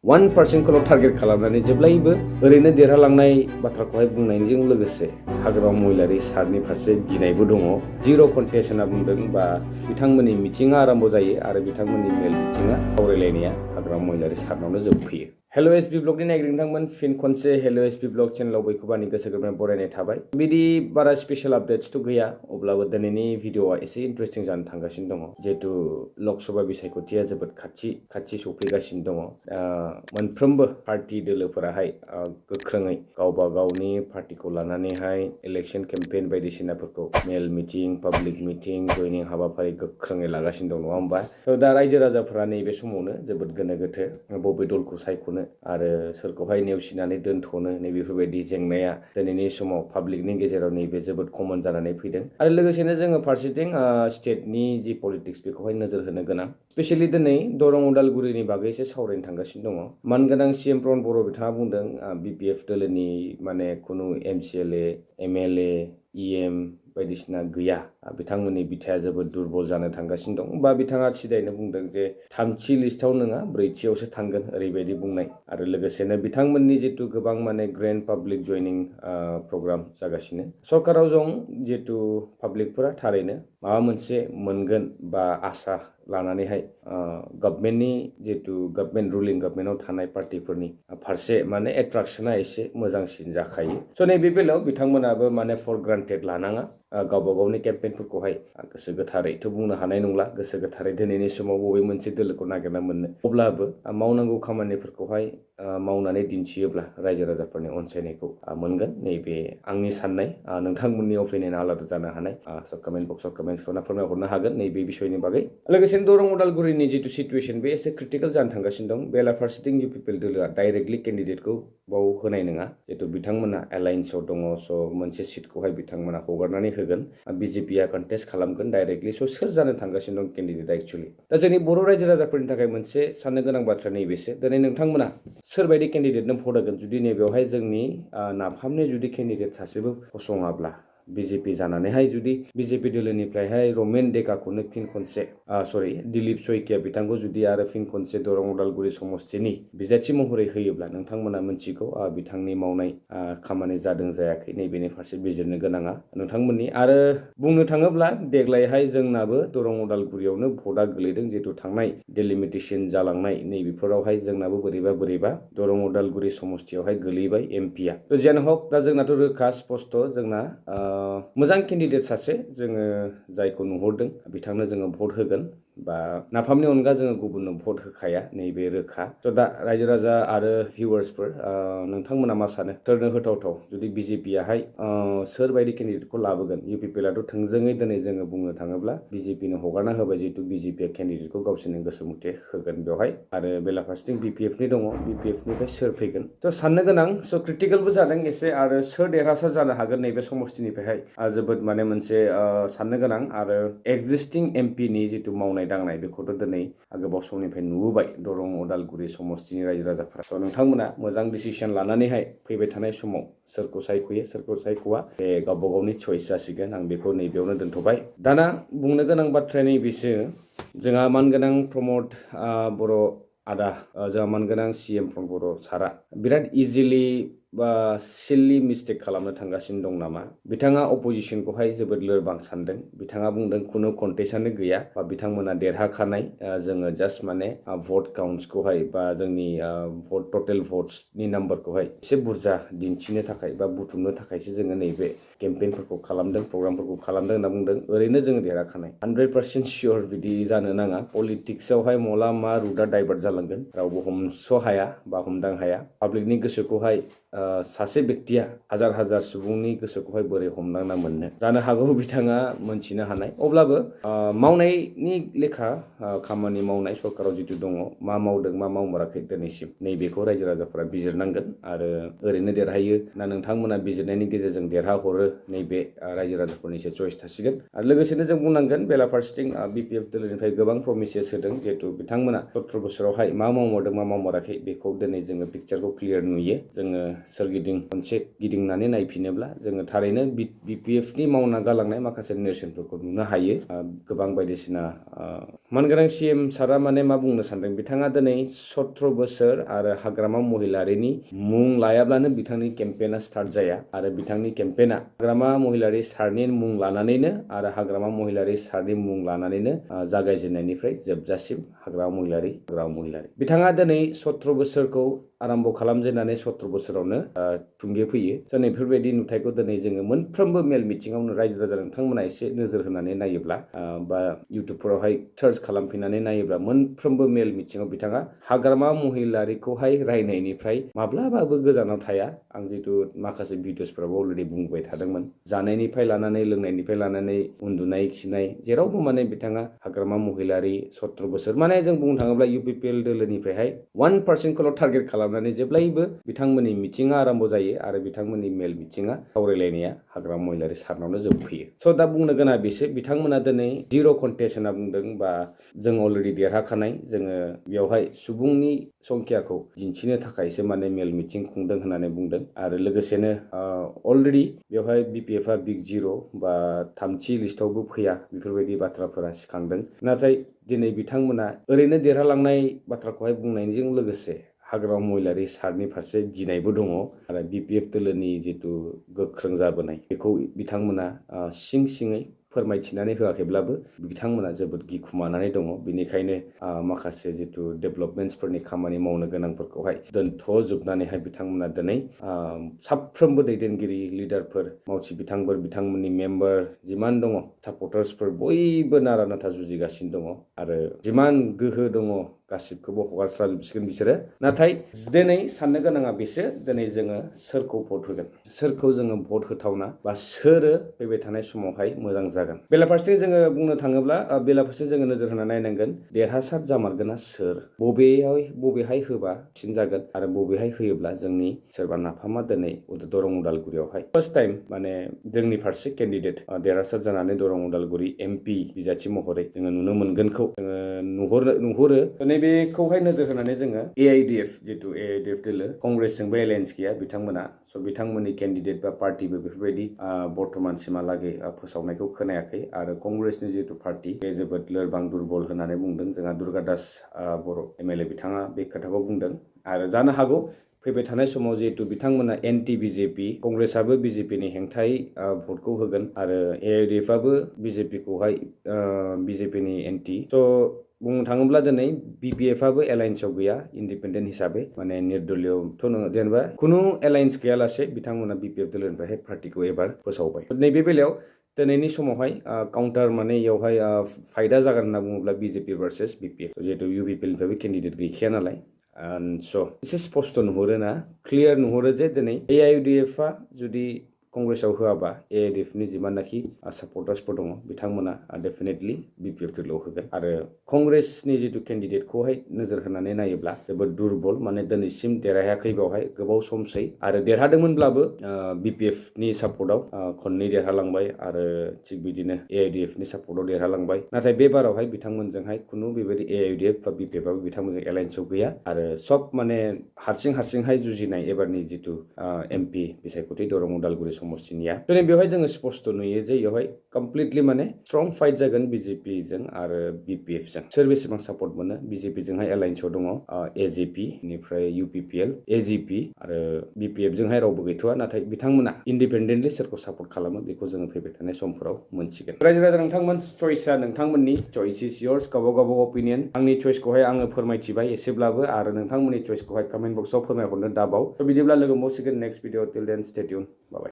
1% खौल' टारगेट खालामनानै जेब्लायबो ओरैनो देरहालांनाय बाथ्राखौहाय बुंनायजों लोगोसे हाग्रामा महिलारि सारनि फारसे गिनायबो दङ। जिर' कन्टेस्ट होनना बुंदों बा बिथांमोननि मिटिङा आरम्भ जायो आरो बिथांमोननि मेल मिटिङा सावरायलायनाया हाग्रामा महिलारि सारनावनो जोबफैयो। हेल' एसबि ब्लगनि नायगिरि नोंथांमोन फिन खनसे हेल' एसबि ब्लग चेनेलाव बयखौबो आंनि गोसो गोरबोनिफ्राय बरायनाय थाबाय। बिदि बारा स्पेशल आपडेट्सथ' गैया, अब्लाबो दिनैनि भिडिअआ एसे इन्टारेस्टिं जानो थांगासिनो दङ। जिहेतु लकसभा बिसायख'थिया जोबोद खाथि सौफैगासिनो दङ। मोनफ्रोमबो पार्टि दोलोफोराहाय गोख्रोङै गावबा गावनि पार्टिखौ लानानैहाय इलेक्शन केम्पेइन बायदिसिनाफोरखौ मेल मिटिं, पाब्लिक मिटिं, जयनिं हाबाफारि गोख्रोङै लागासिनो दं, नङा होमबा? दा रायजो राजाफोरा नैबे समावनो जोबोद गोनो गोथो बबे दलखौ सायख'नो आरो सोरखौहाय नेवसिनानै दोनथ'नो नैबेफोरबायदि जेंनाया दिनैनि समाव पाब्लिकनि गेजेराव नैबे जोबोद कमन जानानै फैदों। आरो लोगोसेनो जोङो फारसेथिं स्टेटनि जि पलिटिक्स बेखौहाय नोजोर होनो गोनां। स्पेसियेलि दिनै दरं उदालगुरिनि बागै एसे सावरायनो थांगासिनो दङ। मानगोनां CM प्रमodBoro बिथाङा बुंदों BPF दोलोनि माने खुनु MCLA, MLA, EM बायदिसिना गैया, बिथांमोननि बिथाया जोबोद दुरबल जानो थांगासिनो दं। बा बिथाङा सिदायैनो बुंदों जे 3थि लिस्टआव नङा 4थियावसो थांगोन ओरैबायदि बुंनाय। आरो लोगोसेनो बिथांमोननि जितु गोबां माने ग्रेन्ड पाब्लिक जयनिं प्रग्राम जागासिनो। सरकाराव दं जिहेतु पाब्लिकफोरा थारैनो माबा मोनसे मोनगोन बा आसा लानानैहाय गभर्नमेन्टनि जितु गभर्नमेन्ट रुलिं गभर्नमेन्टआव थानाय पार्टिफोरनि फारसे माने एट्राक्सना एसे मोजांसिन जाखायो। स' नैबे बेलायाव बिथांमोनाबो माने फर ग्रान्टेड लानाङा। गावबा गावनि केम्पेइनफोरखौहाय गोसो गोथारैथ' बुंनो हानाय नंला, गोसो गोथारै दिनैनि समाव बबे मोनसे दोलोखौ नागिरना मोननो। अब्लाबो मावनांगौ खामानिफोरखौहाय मावनानै दिन्थियोब्ला रायजो राजाफोरनि अनसायनायखौ मोनगोन। नैबे आंनि साननाय। नोंथांमोननि अपिनियना आलादा जानो हानाय। कमेन्ट बक्सआव कमेन्ट्स खालामना फोरमायहरनो हागोन नैबे बिसयनि बागै। लोगोसेनो दरं उदालगुरिनि जितु सिटुवेसन बे एसे क्रिटिकेल जानो थांगासिनो दं। बेलाफारसेथिं UPPL दोलोआ डाइरेक्टलि केन्डिडेटखौ बाव होनाय नङा, जितु बिथांमोना एलायन्सआव दङ। स' मोनसे सिटखौहाय बिथांमोना हगारनानै होगोन। BJPआ कन्टेस्ट खालामगोन डाइरेक्टलि। स' सोर जानो थांगासिनो दं केन्डिडेटआ एक्सुवेलि? दा जोंनि बर' रायजो राजाफोरनि थाखाय मोनसे साननो गोनां बाथ्रा नैबेसो। दिनै नोंथांमोना सोरबायदि केन्डिडेटनो भट होगोन? जुदि नैबेयावहाय जोंनि नाफामनि जुदि केन्डिडेट सासेबो गसङाब्ला, BJP जानानैहाय जुदि BJP दोलोनिफ्रायहाय रमेन डेकाखौनो फिन खनसे दिलीप सयकिया बिथांखौ जुदि आरो फिन खनसे दरं उदालगुरि समस्तिनि बिजाथि महरै होयोब्ला नोंथांमोना मिन्थिगौ बिथांनि मावनाय खामानि जादों जायाखै नैबेनि फारसे बिजिरनो गोनाङा नोंथांमोननि। आरो बुंनो थाङोब्ला देग्लायहाय जोंनाबो दरं उदालगुरियावनो भटआ गोलैदों। जिहेतु थांनाय डेलिमिटेसन जालांनाय नैबेफोरावहाय जोंनाबो बोरैबा दरं उदालगुरि समस्तियावहाय गोलैबाय MPआ। जियानो हक, दा जोंनाथ' रोखा स्पस्ट जोंना मोजां केन्डिडेट सासे जोङो जायखौ नुहरदों बिथांनो जोङो भट होगोन। बा नाफामनि अनगा जोङो गुबुननो भट होखाया, नैबे रोखा। स' दा रायजो राजा आरो भिउवार्सफोर नोंथांमोना मा सानो? सोरनो होथावथाव? जुदि BJPआहाय सोरबायदि केन्डिडेटखौ लाबोगोन? UPPLआथ' थोंजोङै दिनै जोङो बुंनो थाङोब्ला BJPनो हगारना होबाय, जिहेतु BJPआ केन्डिडेटखौ गावसोरनि गोसो मथे होगोन बेवहाय। आरो बेलाफारसेथिं BPFनि दङ, BPFनिफ्राय सोर फैगोन? स' साननो गोनां। स' क्रिटिकेलबो जादों एसे। आरो सोर देरहासार जानो हागोन नैबे समस्तिनिफ्रायहाय जोबोद माने मोनसे साननो गोनां। आरो एक्जिस्टिं MPनि जितु मावनाय दांनाय बेखौथ' दिनै गोबाव समनिफ्राय नुबोबाय दरं उदालगुरि समस्तिनि रायजो राजाफोरा। स' नोंथांमोना मोजां डिसिसन लानानैहाय फैबाय थानाय समाव सोरखौ सायख'यो सोरखौ सायख'वा बे गावबा गावनि चइस जासिगोन। आं बेखौ नैबेयावनो दोनथ'बाय। दाना बुंनो गोनां बाथ्राया नैबेसो, जोंहा मानगोनां प्रमodBoro आदा, जोंहा मानगोनां CM प्रमodBoro सारा बिराद इजिलि बा सिलि मिस्टेक खालामनो थांगासिनो दं नामा? बिथाङा अपोजिसनखौहाय जोबोद लोरबां सानदों। बिथाङा बुंदों खुनु कन्टेस्टआनो गैया बा बिथांमोना देरहाखानाय। जोङो जास्ट माने भट काउन्ट्सखौहाय बा जोंनि भट टटेल भट्सनि नाम्बारखौहाय एसे बुरजा दिन्थिनो थाखाय बा बुथुमनो थाखायसो जोङो नैबे केम्पेइनफोरखौ खालामदों, प्रग्रामफोरखौ खालामदों होनना बुंदों। ओरैनो जोङो देरहाखानाय 100% सियर बिदि जानो नाङा। पलिटिक्सआवहाय मला मा रुटआ डाइभार्ट जालांगोन रावबो हमस' हाया बा हमदां हाया। पाब्लिकनि गोसोखौहाय सासे बेक्तिया हाजार सुबुंनि गोसोखौहाय बोरै हमदांना मोननो? जानो हागौ बिथाङा मोनथिनो हानाय। अब्लाबो मावनायनि लेखा खामानि मावनाय सरकाराव जितु दङ, मा मावदों मा मावमाराखै दिनैसिम नैबेखौ रायजो राजाफोरा बिजिरनांगोन। आरो ओरैनो देरहायो ना नोंथांमोना बिजिरनायनि गेजेरजों देरहाहरो नैबे रायजो राजाफोरनिसो चइस थासिगोन। आरो लोगोसेनो जों बुंनांगोन बेलाफारसेथिं BPF दोलोनिफ्राय गोबां प्रमिसेस होदों। जिहेतु बिथांमोना 17 बोसोरावहाय मा मावमारदों मा मावमाराखै बेखौ दिनै जोङो पिक्चारखौ क्लियार नुयो। जोङो सोरगिदिं खनसे गिदिंनानै नायफिनोब्ला जोङो थारैनो बिपिएफनि मावना गालांनाय माखासे नेरसोनफोरखौ नुनो हायो। गोबां बायदिसिना मानगोनां सिएम सारा माने मा बुंनो सानदों, बिथाङा दिनै 17 बोसोर आरो हाग्रामा महिलारिनि मुं लायाब्लानो बिथांनि केम्पेना स्टार्ट जाया आरो बिथांनि केम्पेना हाग्रामा महिलारि सारनि मुं लानानैनो आरो हाग्रामा महिलारि सारनि मुं लानानैनो जागायजेननायनिफ्राय जोबजासिम हाग्रामा महिलारि बिथाङा दिनै 17 बोसोरखौ आरम्भ खालामजेननानै 17 बोसोरावनो थुंगे फैयो। दिनै बेफोरबायदि नुथायखौ दिनै जोङो मोनफ्रोमबो मेल मिटिङावनो रायजो राजा नोंथांमोना एसे नोजोर होनानै नायोब्ला बा इउटुबफोरावहाय सार्च खालामफिननानै नायोब्ला मोनफ्रोमबो मेल मिटिङाव बिथाङा हाग्रामा महिलारिखौहाय रायनायनिफ्राय माब्लाबाबो गोजानाव थाया। आं जितु माखासे भिडिअसफोरावबो अलरेडि बुंबाय थादोंमोन, जानायनिफ्राय लानानै लोंनायनिफ्राय लानानै उन्दुनाय खिनाय जेरावबो माने बिथाङा हाग्रामा महिलारि 17 बोसोर माने जों बुंनो थाङोब्ला इउपिपिएल दोलोनिफ्रायहाय 1%खौल' टार्गेट खालामनानै जेब्लायबो बिथांमोननि मिटिङा आरम्भ जायो आरो बिथांमोननि मेल मिटिङा सावरायलायनाया हाग्रामा महिलारि सारनावनो जोबफैयो। स' दा बुंनो गोनां बेसो, बिथांमोना दिनै जिर' कन्टेस्ट होनना बुंदों, बा जों अलरेडि देरहाखानाय, जोङो बेवहाय सुबुंनि संख्याखौ दिन्थिनो थाखायसो माने मेल मिटिं खुंदों होननानै बुंदों आरो लोगोसेनो अलरेडि बेवहाय बिपिएफआ बिग जिर' बा थामथि लिस्टावबो फैया बेफोरबायदि बाथ्राफोरा सिखांदों। नाथाय दिनै बिथांमोना ओरैनो देरहालांनाय बाथ्राखौहाय बुंनायजों लोगोसे हाग्रामा महिलारि सारनि फारसे गिनायबो दङ आरो बिपिएफ दोलोनि जितु गोख्रों जाबोनाय बेखौ बिथांमोना सिङै फोरमायथिनानै होआखैब्लाबो बिथांमोना जोबोद गिखुमानानै दङ। बेनिखायनो माखासे जितु डेभेलपमेन्टसफोरनि खामानि मावनो गोनांफोरखौहाय दोनथ'जोबनानैहाय बिथांमोना दिनै साफ्रोमबो दैदेनगिरि लिडारफोर मावथि बिथांमोननि मेम्बार जिमान दङ सापर्टार्सफोर बयबो नारा नाथा जुजिगासिनो दङ आरो जिमान गोहो दङ गासिबखौबो हगारस्राजोबसिगोन बिसोरो। नाथाय दिनै साननो गोनाङा बेसो, दिनै जोङो सोरखौ भट होगोन, सोरखौ जोङो भट होथावना बा सोरो फैबाय थानाय समावहाय मोजां जागोन। बेलाफारसे जोङो बुंनो थाङोब्ला बेलाफारसे जोङो नोजोर होनानै नायनांगोन देरहासार जामारगोना सोर, बबेहाय होबा साबसिन जागोन आरो बबेहाय होयोब्ला जोंनि सोरबा नाफामा दिनै दरं उदालगुरियावहाय फार्स्ट टाइम माने जोंनि फारसे केन्डिडेट देरहासार जानानै दरं उदालगुरि एमपि बिजाथि महरै जोङो नुनो मोनगोनखौ जोङो नुहुरो। नैबेखौहाय नोजोर होनानै जोङो एआइडिएफ दोलो, कंग्रेसजोंबो एलायन्स गैया बिथांमोना, स' बिथांमोननि केन्डिडेट बा पार्टिबो बेफोरबायदि बर्तमानसिमहालागै फोसावनायखौ खोनायाखै आरो कंग्रेसनि जितु पार्टि बे जोबोद लोरबां दुरबल होननानै बुंदों। जोंहा दुर्गा दास बर' एमएलए बिथाङा बे खोथाखौ बुंदों आरो जानो हागौ फैबाय थानाय समाव जिहेतु बिथांमोना एन्टि बिजेपि, कंग्रेसआबो बिजेपिनि हेंथायै भटखौ होगोन आरो एआइडिएफआबो बिजेपिखौहाय बिजेपिनि एन्टि। स' बुंनो थाङोब्ला दिनै बिपिएफआबो एलायन्सआव गैया इन्डिपेन्डेन्ट हिसाबै, माने निर्दलीयथ' नङा, जेनेबा खुनु एलायन्स गैयालासे बिथांमोना बिपिएफ दोलोनिफ्रायहाय पार्टिखौ एबार फोसावबाय। नैबे बेलायाव दिनैनि समावहाय काउन्टार माने इयावहाय फाइदा जागोन होनना बुङोब्ला बिजेपि भार्सेस बिपिएफ, जिहेतु इउपिपिएलनिफ्रायबो केन्डिडेट गैखाया नालाय। स' एसे स्पस्ट नुहुरो ना, क्लियार नुहुरो जे दिनै एआइडिएफआ जुदि कंग्रेसआव होआबा एआइडिएफनि जिमाननाखि सापर्टार्सफोर दङ बिथांमोना डेफिनेटलि बिपिएफ दोलोआव होगोन आरो कंग्रेसनि जितु केन्डिडेटखौहाय नोजोर होनानै नायोब्ला जोबोद दुरबल, माने दिनैसिम देरहायाखै बेवहाय गोबाव समसै आरो देरहादोंमोनब्लाबो बिपिएफनि सापर्टआव खननै देरहालांबाय आरो थिग बिदिनो एआइडिएफनि सापर्टआव देरहालांबाय। नाथाय बे बारावहाय बिथांमोनजोंहाय खुनु बेबायदि एआइडिएफ बा बिपिएफआबो बिथांमोनजों एलायन्सआव गैया आरो सब माने हारसिंहाय जुजिनाय एबारनि जितु एमपि बिसायख'थि दरं उदालगुरि समस्तिनिया। दिनै बेवहाय जोङो स्पस्ट नुयो जे बेवहाय कमप्लिटलि माने स्ट्रं फाइट जागोन बिजेपिजों आरो बिपिएफजों। सोर बेसेबां सापर्ट मोनो, बिजेपिजोंहाय एलायन्सआव दङ एजेपि, बेनिफ्राय इउपिपिएल, एजिपि आरो बिपिएफजोंहाय रावबो गैथ'वा। नाथाय बिथांमोना इन्डिपेन्डेन्टलि सोरखौ सापर्ट खालामो बेखौ जोङो फैबाय थानाय समफोराव मोनसिगोन। रायजो राजा नोंथांमोन, चइसआ नोंथांमोननि, चइस इज योर्स, गावबा गाव अपिनियन। आंनि चइसखौहाय आङो फोरमायथिबाय एसेब्लाबो आरो नोंथांमोननि चइसखौहाय कमेन्ट बक्सआव फोरमायहरनो दाबाव। बिदिब्ला लोगो मोनसिगोन नेक्स्ट भिडिअ। टिल देन स्टे टिउन, बाय बाय।